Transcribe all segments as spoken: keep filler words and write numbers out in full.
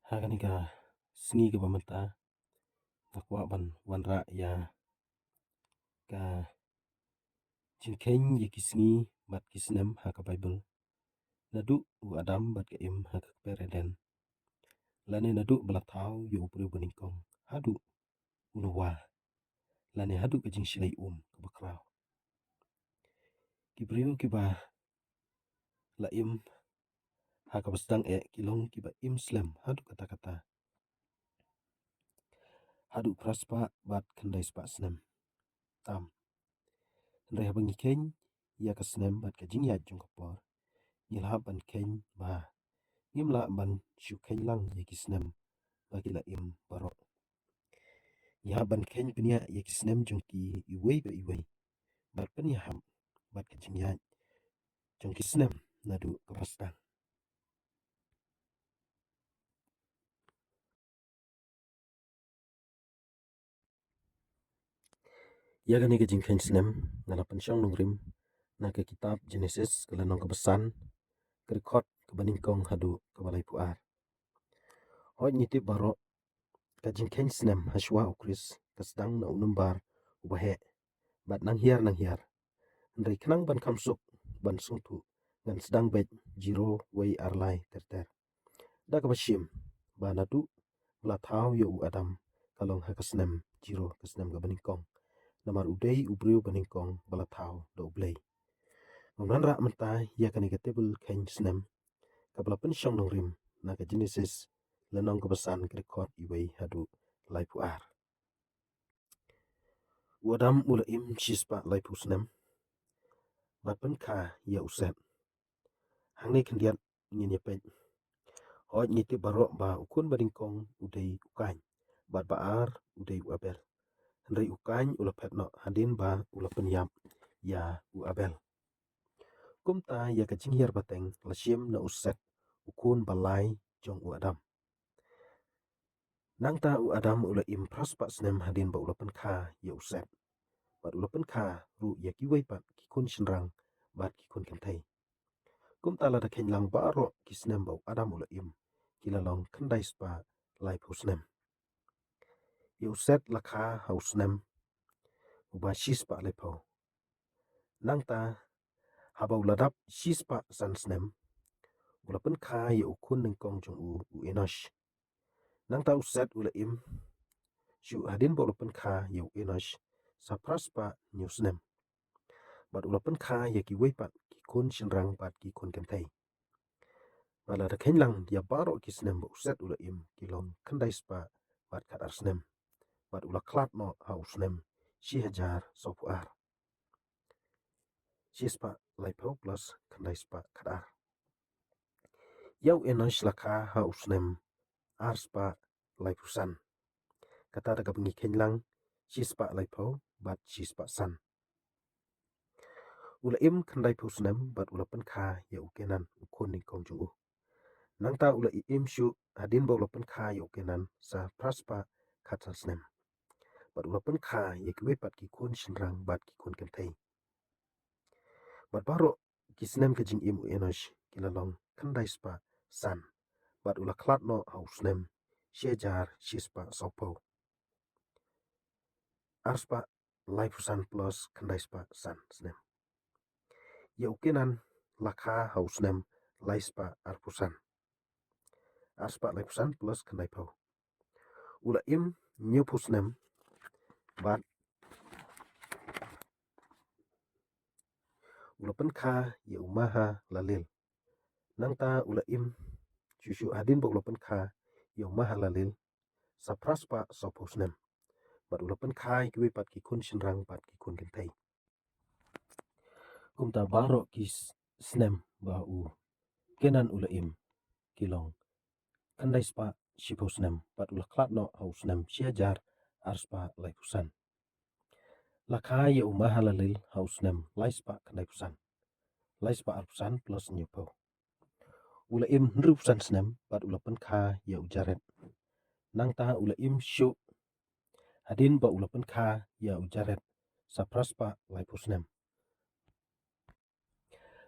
Ha kane ka sngi kaba mynta, nga kwah ban wanrah ïa ka jingkheiñ ïa ki sngi bad ki snem ha ka Baibl. Naduh u Adam bad ka Im ha ka kper Eden. Lane naduh ba la thaw ïa u briew banyngkong haduh u Noah. Lane haduh ka jingshlei um kaba khraw. Ki briew kiba la im ha kaba sdang eh ki long kiba im slem haduh katta katta. Haduh phra spah bad khyndai spah snem tam. Hynrei haba ngi kheiñ ïa ka snem bad ka jingïaid jong ka por, ngi la hap ban kheiñ ba ngim lah ban shu kheiñ lang ïa ki snem ba ki la im baroh. Ngi hap ban kheiñ bniah ïa ki snem jong ki iwei pa iwei bad pynïahap bad ka jingïaid jong ki snem naduh kaba sdang. Ïa kane ka jingkheiñ snem nga la pynshong nongrim na ka kitab Genesis ka lynnong kaba san, ka dkhot kaba nyngkong haduh kaba laiphew ar. Hooid ngi tip baroh ka jingkheiñ snem ha shuwa u Khrist ka sdang na u nombar uba heh bad nang hiar nang hiar. Hynrei khnang ban kham suk ban sngewthuh ngan sdang beit zero wei ar lai ter ter. Da kaba shim ba naduh ba la thaw ïa u Adam ka long ha ka snem zero, ka snem kaba nyngkong. Namar u dei u briew banyngkong ba la thaw da u Blei. Ngam wanrah mynta ïa kane ka table kheiñ snem kaba la pynshong nongrim na ka Genesis lynnong kaba san ka dkhot iwei haduh laiphew ar. U Adam u la im shispah laiphew snem bad pynkha ïa u Set. Hangne khyndiat ngin ïa peit. Hooid ngi tip baroh ba u khun banyngkong u dei u Kain bad ba ar u dei u Abel. Hynrei u Kain u la phet noh hadien ba u la pynïap ïa u Abel. Kumta ïa ka jinghiar pateng la shim na u Set, u khun ba lai jong u Adam. Nangta u Adam u la im phra spah snem hadien ba u la pynkha ïa u Set. Bad u la pynkha ruh ïa kiwei pat ki khun shynrang bad ki khun kynthei. Kumta lada kheiñ lang baroh ki snem ba u Adam u la im ki la long khyndai spah laiphew snem. Ïa u Set la kha ha u snem uba shispah laiphew. Nangta haba u la dap shispah san snem u la pynkha ïa u khun nyngkong jong u, u Enosh. Nangta u Set u la im shuh hadien ba u la pynkha ïa u Enosh sa phra spah hynñiew snem. Bad u la pynkha ïa kiwei pat ki khun shynrang bad ki khun kynthei. Bad lada kheiñ lang ïa baroh ki snem ba u Set u la im ki long khyndai spah bad khatar snem. Bad u la khlad noh ha u snem shi hajar sawphew ar. Shispah laiphew plus khyndai spah khatar. Ïa u Enosh la kha ha u snem ar spah laiphew san. Kata da kaba ngi kheiñ lang shispah laiphew bad shispah san. U la im khyndai phew snem bad u la pynkha ïa u Kenan u khun nyngkong jong u. Nangta u la im shuh hadien ba u la pynkha ïa u Kenan sa phra spah khatsan snem. Bad u la pynkha ïa kiwei pat ki khun shynrang bad ki khun kynthei. Bad baroh ki snem ka jingim u Enosh ki la long khyndai spah san. Bad u la khlad noh ha u snem shi hajar shispah sawphew. Ar spah laiphew san plus khyndai spah san snem. Ïa u Kenan la kha ha u snem lai spah arphew san. Ar spah laiphew san plus khyndai phew. U la im hynñiew phew snem bad u la pynkha ïa u Mahalalel. Nangta u la im shuh shuh hadien ba u la pynkha ïa u Mahalalel sa phra spah sawphew snem. Bad u la pynkha ïa kiwei pat ki khun shynrang bad ki khun kynthei. Kumta baroh ki s-, snem ba u Kenan u la im ki long khyndai spah shiphew snem bad u la khlad noh ha u snem shi hajar ar spah laiphew san. La kha ïa u Mahalalel ha u snem lai spah khyndai phew san. Lai spah arphew san plus hynñiew phew. U la im hynriew phew san snem bad u la pynkha ïa u Jared. Nangta u la im shuh hadien ba u la pynkha ïa u Jared sa phra spah laiphew snem.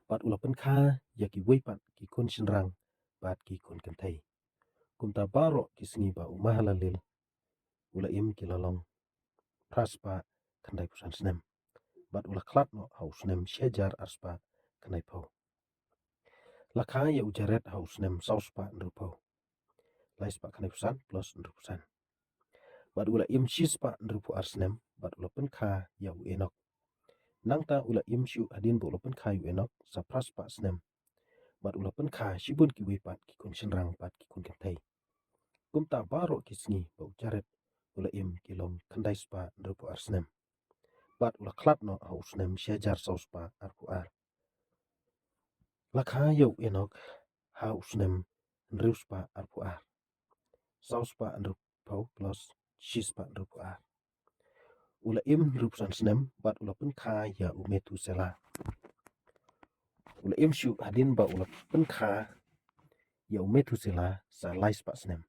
Bad u la pynkha ïa kiwei pat ki khun shynrang bad ki khun kynthei. Kumta baroh ki sngi ba u Mahalalel u la im ki la long phra spah khyndai phew san snem. Bad u la khlad noh ha u snem shi hajar ar spah khyndai phew. La kha ïa u Jared ha u snem saw spah hynriew phew. Lai spah khyndai phew san plus hynriew phew san. Bad u la im shi spah hynriew phew ar snem, bad u la pynkha ïa u Enok. Nangta u la im shuh hadien ba u la pynkha ïa u Enok sa phra spah snem. Bad u la pynkha shibun kiwei pat ki khun shynrang bad ki khun kynthei. Kumta baroh ki sngi ba u Jared u la im ki long khyndai spah hynriew phew ar snem. Bad u la khlad noh ha u snem shi hajar saw spah ar phew ar. La kha ïa u Enok ha u snem hynriew spah ar phew ar. Saw spah hynriew phew plus shi spah hynriew phew ar. U la im hynriew phew san snem bad u la pynkha ïa u Methuselah. U la im shuh hadien ba u la pynkha ïa u Methuselah sa lai spah snem.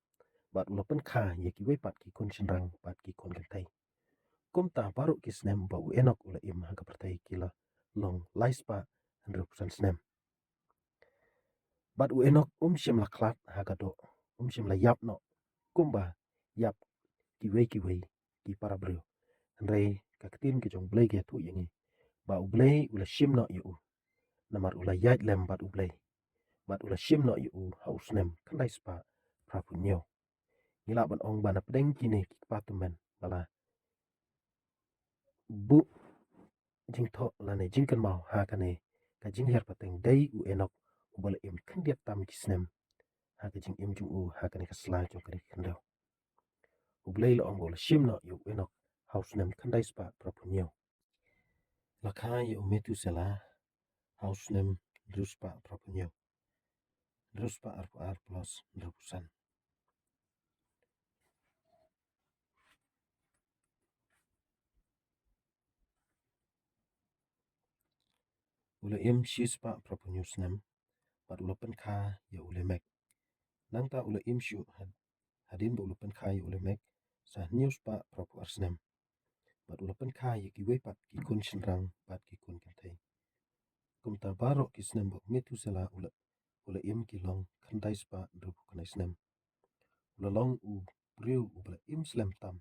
Bad u la pynkha ïa kiwei pat ki khun shynrang bad ki khun kynthei. Kumta baroh ki snem ba u Enok u la im ha ka pyrthei ki la long lai spah hynriew phew san snem. Bad u Enok um shym la khlad ha ka doh, um shym la ïap noh kumba ïap kiwei kiwei ki para briew. Hynrei ka ktien ka jong U Blei ka ïathuh ïa ngi ba U Blei u la shim noh ïa u. Namar u la ïaid lem bad U Blei. Bad u la shim noh ïa u ha u snem khyndai spah phra phew hynñiew. Ngi lah ban ong ba na pdeng kine ki kpa tymmen ba la buh jingthoh lane jingkynmaw ha kane ka jinghiar pateng dei u Enok uba la im khyndiat tam ki snem ha ka jingim jong u ha kane ka sla jong kane ka khyndew. U Blei la ong ba u la shim noh ïa u Enok ha u snem khyndai spah phra phew hynñiew. La kha ïa u Methuselah ha u snem hynriew spah phra phew hynñiew. Hynriew spah ar phew ar plus hynriew phew san. U la im shi spah phra phew hynñiew snem bad u la pynkha ïa u Lamek. Nangta u la im shuh had-, hadien ba u la pynkha ïa u Lamek sa hynñiew spah phra phew ar snem. Bad u la pynkha ïa kiwei pat ki khun shynrang bad ki khun kynthei. Kumta baroh ki snem ba u Methuselah u la, u la im ki long khyndai spah hynriew phew khyndai snem. U la long u briew uba la im slem tam.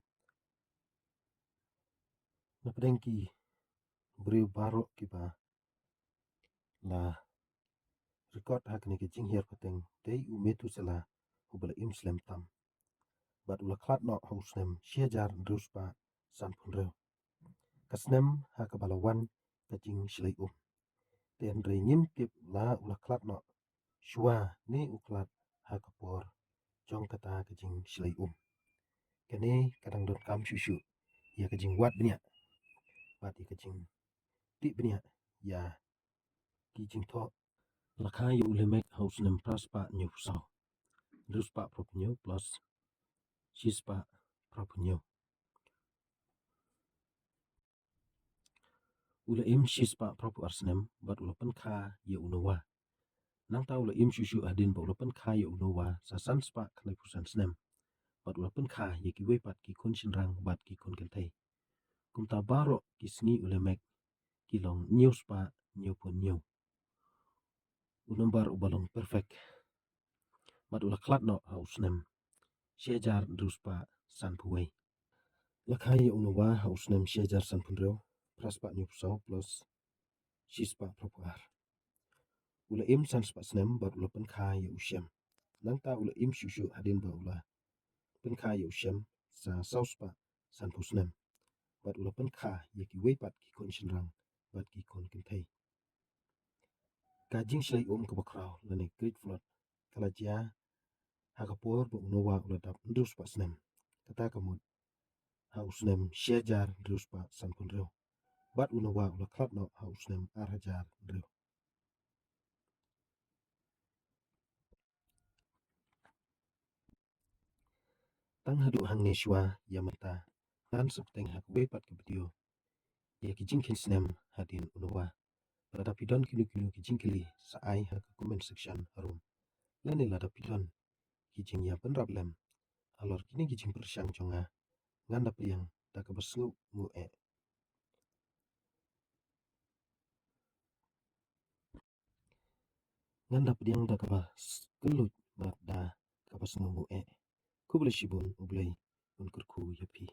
Na pdeng ki briew baroh kiba la record ha kane ka jinghiar pateng dei u Methuselah uba la im slem tam. Bad u la khlad noh ha u snem shi hajar hynriew spah san phew hynriew. Ka snem ha kaba la wan ka jingshlei um. Te hynrei ngim tip la u la khlad noh shuwa ne u khlad ha ka por jong kata ka jingshlei um. Kane ka dang donkam shuh shuh ïa ka jingwad bniah bad ïa ka jingtip bniah ïa ki jingthoh. La kha ïa u Lamek ha u snem phra spah hynñiew phew saw. Hynriew spah phra phew hynñiew plus shi spah phra phew hynñiew. U la im shi spah phra phew ar snem bad u la pynkha ïa u Noah. Nangta u la im shuh shuh hadien ba u la pynkha ïa u Noah sa san spah khyndai phew san snem. Bad u la pynkha ïa kiwei pat ki khun shynrang bad ki khun kynthei. Kumta baroh ki sngi u Lamek ki long hynñiew spah hynñiew phew hynñiew. U nombar uba long perfect. Bad u la khlad noh ha u snem shi hajar hynriew spah san phew wei. La kha ïa u Noah ha u snem shi hajar san phew hynriew, phra spah hynñiew phew saw plus shi spah phra phew ar. U la im san spah snem bad u la pynkha ïa u Shem. Nangta u la im shuh shuh hadien ba u la pynkha ïa u Shem sa saw spah san phew snem. Bad u la pynkha ïa kiwei pat ki khun shynrang bad ki khun kynthei. Ka jingshlei um kaba khraw lane Great Flood ka la jia ha ka por ba u Noah u la dap hynriew spah snem. Kata ka mut ha u snem shi hajar hynriew spah san phew hynriew. Bad u Noah u la khlad noh ha u snem ar hajar hynriew. Tang haduh hangne shuwa, ïa mynta ngan sa bteng ha kawei pat ka video ïa ki jingkheiñ snem hadien u Noah. Lada phi don kino kino ki jingkylli sa ai ha ka comment section harum. Lane lada phi don ki jingïabynrap lem halor kine ki jingpyrshang jong nga, ngan da pdiang da kaba sngewthuh eh. Ngan da pdiang da kaba kylluid bad da kaba sngewbha eh. Khublei shibun, U Blei un kyrkhu ïa phi.